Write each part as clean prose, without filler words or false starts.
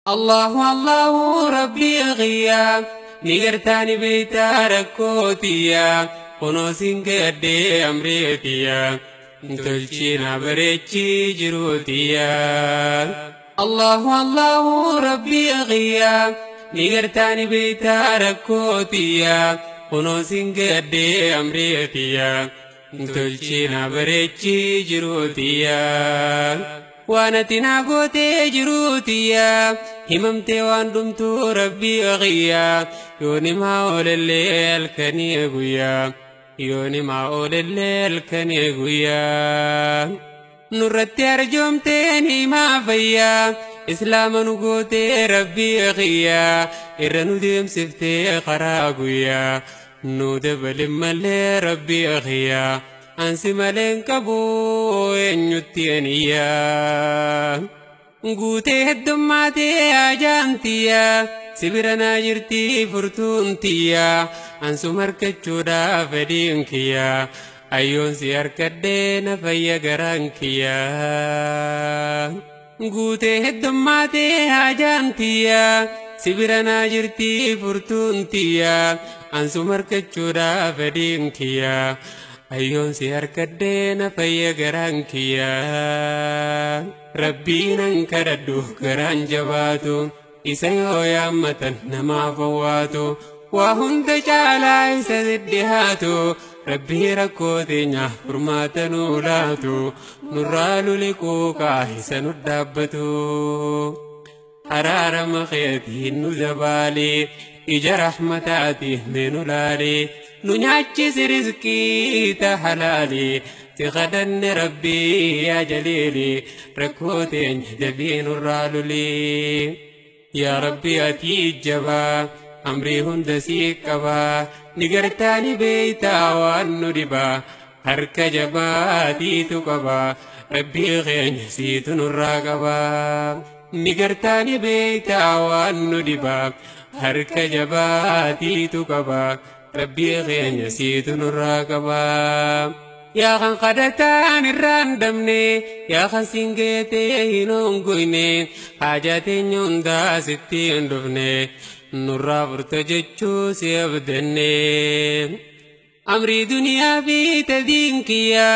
Allahu Allahu Rabbi ghiyya ni gartaani beeytaa rakkootiya kunoo siin gaddee amreetiya tolchiina bareechii jiruutiya. Allahu Allahu Rabbi ghiyya ni gartaani beeytaa rakkootiya kunoo siin gaddee amreetiya tolchiina bareechii jiruutiya. Waan ati naa gootee jiruutiya himamtee waan dhumtuu Rabbii ghiyya yoo nimaa oolellee halkanii guyyaa yoo nimaa oolellee halkanii guyyaa. Nurratti arjoomtee nimaa fayyaa islaama nu gootee Rabbii ghiyya irra nu deemsiftee karaa guyyaa nu dabalin malee Rabbii ghiyya. Ansi maleen qabu eenyutti aniyyaa. Guutee heddummaatee ajaa'amtiyya sibira naa jirti furtuun tiyya ansuma harkachuudhaaf fedhiin kiyya ayyoon si harkadhee na fayya garaan kiyya. Guutee heddummaatee ajaa'amtiyya sibira naa jirti furtuun tiyya ansuma harkachuudhaaf fedhiin kiyya. Ayyoon si harkadhee na fayya garaan kiyya. Rabbiin an kadhadhu garaan jabaatu isa yoo yaammatan namaaf owwaatu waa hunda caalaa isa dhihaatu Rabbii rakkoo teenya furmaata nuu laatu nurraa luliquu kaa isa nu dhaabbatu. Araarama keetiin nu dabaalii ija rahmataatiin mee nu laalii nu nyaachisi rizqii ta halaalii si kadhanne Rabbii yaa jaliilii rakkoo teenya dabii nurraa lulii. Yaa Rabbi ati jabaa amrii hunda sii qabaa ni gartaani beeytaa waan nu dhibaa harka jabaatiitu qabaa Rabbii keenya siitu nurraa qabaa. Ni gartaani beeytaa waan nu dhibaa harka jabaatiitu qabaa Rabbii keenya siitu nurraa qabaa. Yaa kan kadhataan irraan damne yaa kan siingeetee hin hongoyne haajaa teenya hundaa sitti hin dhufne nurraa furta jechuu si abdanne. Amrii duniyaa fi tadiin kiyya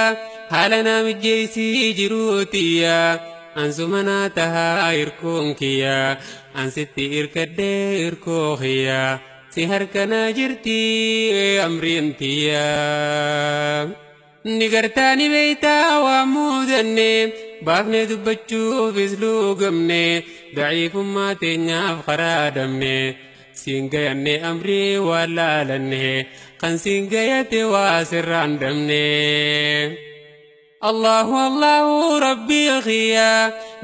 haala naa mijjeessii jiruutiyya ansuma naa tahaa hirkoon kiyya ansitti hirkadhee hirkoo kiyya si harka naa jirti amriin tiyya. Ni gartaani beeytaa waan muudanne baafnee dubbachuufis luugamne daciifummaa teenyaaf karaa dhabne siin gayanne amrii waan laalanne kan siin gayate waa sirraan dhabne. Allahu Allahu Rabbi ghiyya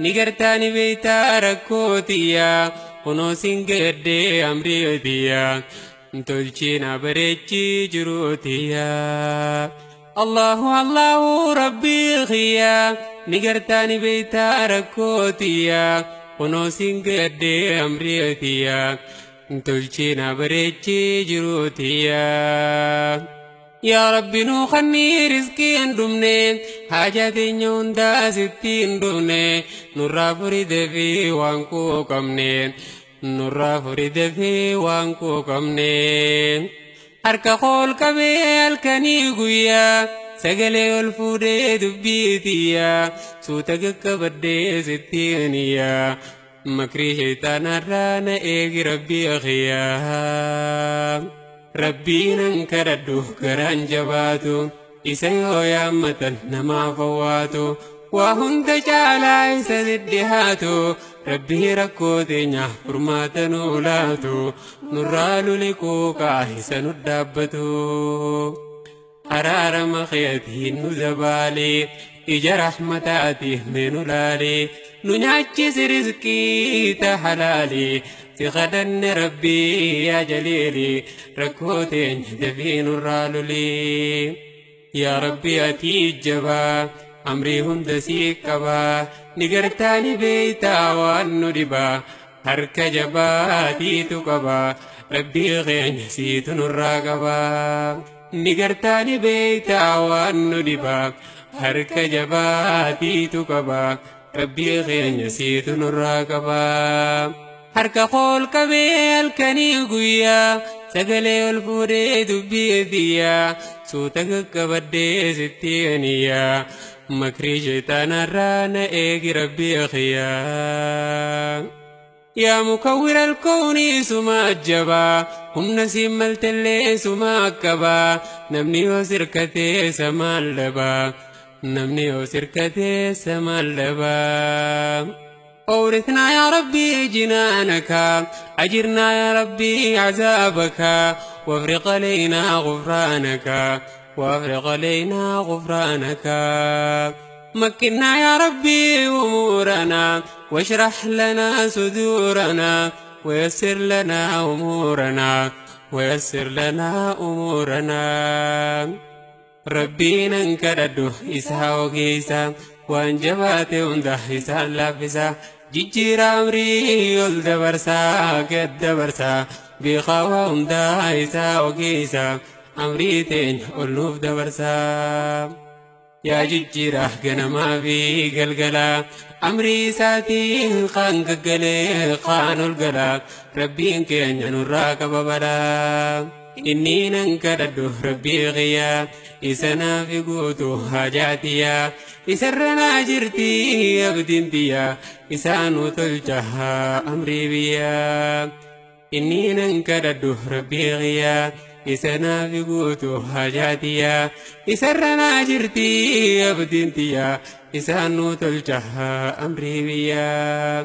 ni gartaani beeytaa rakkootiyya kunoo siin gaddee amriitiyya tolchiina bareechii jiruutiyya. Allahu Allahu Rabbi ghiyya ni gartaani beeytaa rakkootiyya kunoo siin gaddee amriitiyya tolchiina bareechii jiruutiyya. Yaa Rabbi nuu khannii rizqii hin dhumne haajaa teenya hundaa sitti hin dhufne nurraa furidee fi waan quuqamne nurraa furidee fi waan quuqamne. Harka kool qabee halkanii guyyaa sagalee ol fuudhee dubbii tiyya suuta qaqqabadhee sitti hiniya makrii shaytaanarraa na eegi Rabbii khiyyaa. Rabbiin an kadhadhu garaan jabaatu isa yoo yaammatan namaaf owwaatu waa hunda caalaa isa dhihaatu Rabbii rakkoo teenya furmaata nuu laatu nurraa luliquu kaa isa nu dhaabbatu. Araarama keetiin nu dabaalii ija rahmataatiin mee nu laalii nu nyaachisi rizqii ta halaalii si kadhanne Rabbii yaa jaliilii rakkoo teenya dafii nurraa lulii. Yaa Rabbi ati jabaa amrii hunda sii qabaa ni gartaani beeytaa waan nu dhibaa harka jabaatiitu qabaa Rabbii keenya siitu nurraa qabaa. Ni gartaani beeytaa waan nu dhibaa harka jabaatiitu qabaa Rabbii keenya siitu nurraa qabaa. Harka kool qabee halkanii guyyaa sagalee ol fuudhee dubbii biyyaa suuta qaqqabadhee sitti aniyyaa makrii shayxaanarraa na eegi rabbii khiyyaa. Yaa mukawwira alkoonii suma ajjabaa humna siin maltellee suma akkabaa namni yoo sirkatee samaan dhabaa namni yoo sirkatee samaan dhabaa. أورثنا يا ربي جنانك أجرنا يا ربي عذابك وافرق علينا غفرانك وافرق علينا غفرانك مكنا يا ربي أمورنا واشرح لنا صدورنا ويسر لنا أمورنا ويسر لنا أمورنا ربي ننكرد إسها وكيسا وانجبات هنده إسها لافسا ججير أمري ol dabarsaa gad dabarsaa beekaa waa hundaa isaa ogeessa amrii teenya ol nuuf dabarsaa. Yaa jijjiira ganamaa fi galgalaa amrii isaatiin kaan gaggalee kaan ol galaa rabbiin keenya nurraa qaba balaa. Inni nan kadhadhu rabbii qiyyaa isa naaf guutu haajaatiyyaa isarra naa jirti abdiin tiyyaa isaanuu tolcha amrii biyyaa. Inni nan kadhadhu rabbii qiyyaa isa naaf guutu haajaatiyyaa isarra naa jirti abdiin tiyyaa isaanuu tolcha amrii biyyaa.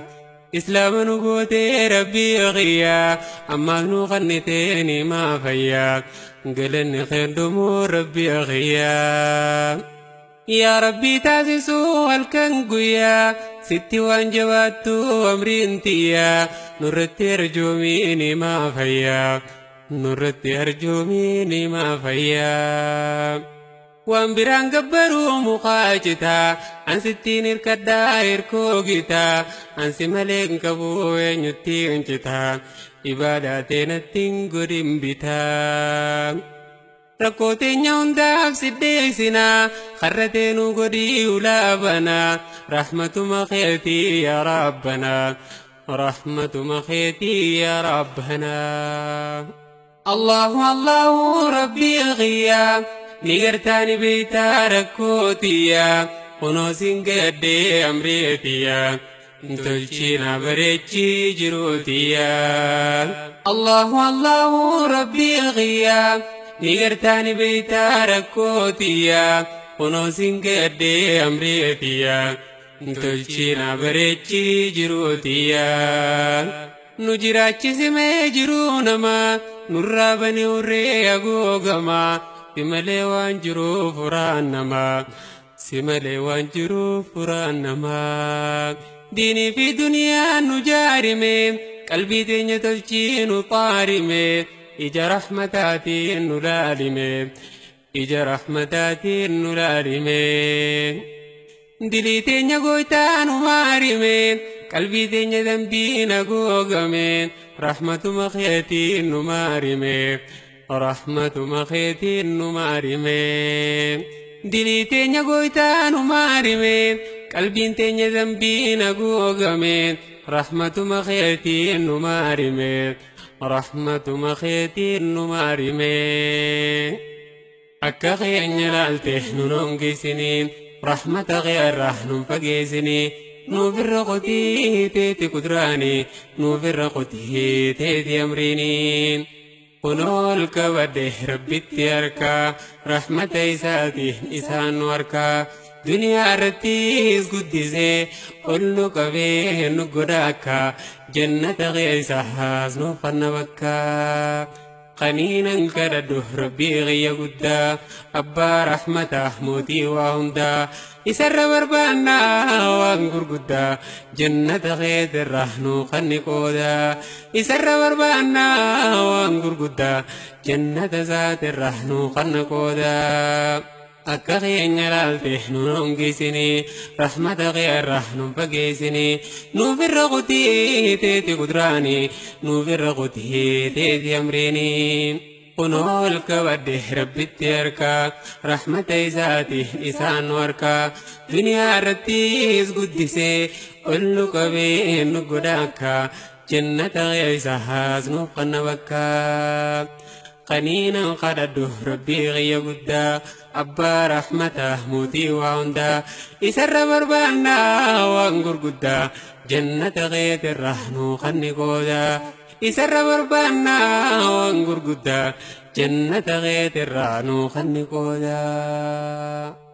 Islaama nu gootee rabbii qiyyaa ammaas nu qannitee ni maafayyaa galanni keendumuu rabbii qiyyaa. Yaa rabbii taasisuu halkan guyyaa sitti waan jabaattu amriin tiyyaa nurratti arjoomii ni maafayyaa nurratti arjoomii ni maafayyaa. Waan biraan gabbaruu mukaa citaa ansittiin hirkadhaa hirkoo gitaa ansi malee hin qabu eenyutti hin citaa ibaadaa teenatti hin godhin bitaa. Rakkoo teenya hundaaf siddeessinaa karra teenuu godhii ulaa banaa rahmatuma keetii yaa rabbanaa rahmatuma keetii yaa rabbanaa. Allahu Allahu rabbii qiyyaa. Ni gartaani beeytaa rakkootiyaa kunoo siin gaddee amreetiyaa tolchiina bareechii jiruutiyaa. Allahu Allahu rabbii qiyyaa ni gartaani beeytaa rakkootiyaa kunoo siin gaddee amreetiyaa tolchiina bareechii jiruutiyaa. Nu jiraachisimee jiruu namaa nurraa bani hurree hagoogamaa. Si malee waan jiruuf furaan namaa si malee waan jiruuf furaan namaa. Diinii fi duniyaan nu jaarime qalbii teenya tolchii nu xaarime ija rahmataatiin nu laalime ija rahmataatiin nu laalime. Dilii teenya gooytaa nu maarime qalbii teenya dambiin hagoogame rahmatuma keetiin nu maarime. Rahmatuma keetiin nu maarime dilii teenya gooytaa nu maarime qalbiin teenya dambiin hagoogame rahmatuma keetiin nu maarime rahmatuma keetiin nu maarime. Akka keenya laalte nu nongeessinii rahmata keerraa nun fageessinii nuuf irra qotii teeti kudraanii nuuf irra qotii teeti amriinii. Kunool qabadhe rabbitti harkaa rahmata isaatiin isaan nu harkaa duniyaa irrattis guddisee ol nu qabee nu godha akka jannata keessaas nu fanna bakkaa. Qaniinan kadhadhu rabbii qiyya guddaa abbaa rahmataa mootii waa hundaa isarra barbaannaa waan gurguddaa jannata keetirraa nu qanni qoodaa isarra barbaannaa waan gurguddaa jannata isaatirraa nu qanna qoodaa. Akka keenya laalte nu hongeessinii rahmata keerraa nu fageessinii nuuf irra qotii teeti kudraanii nuuf irra qotii teeti amriinii. Kunool qabadhe rabbitti harkaa rahmata isaatiin isaan nu harkaa duniyaa irrattis guddisee ol nu qabee nu godha akka Jannata keessa haasnuuf qanna bakkaa. Qaniinan kadhadhu rabbii qiyya guddaa, abbaa rahmataa mootii waa hundaa, isarra barbaannaa waan gurguddaa, jannata keetirra nuu kanni qoodaa. Isarra barbaannaa waan gurguddaa, jannata keetirra nuu kanni qoodaa.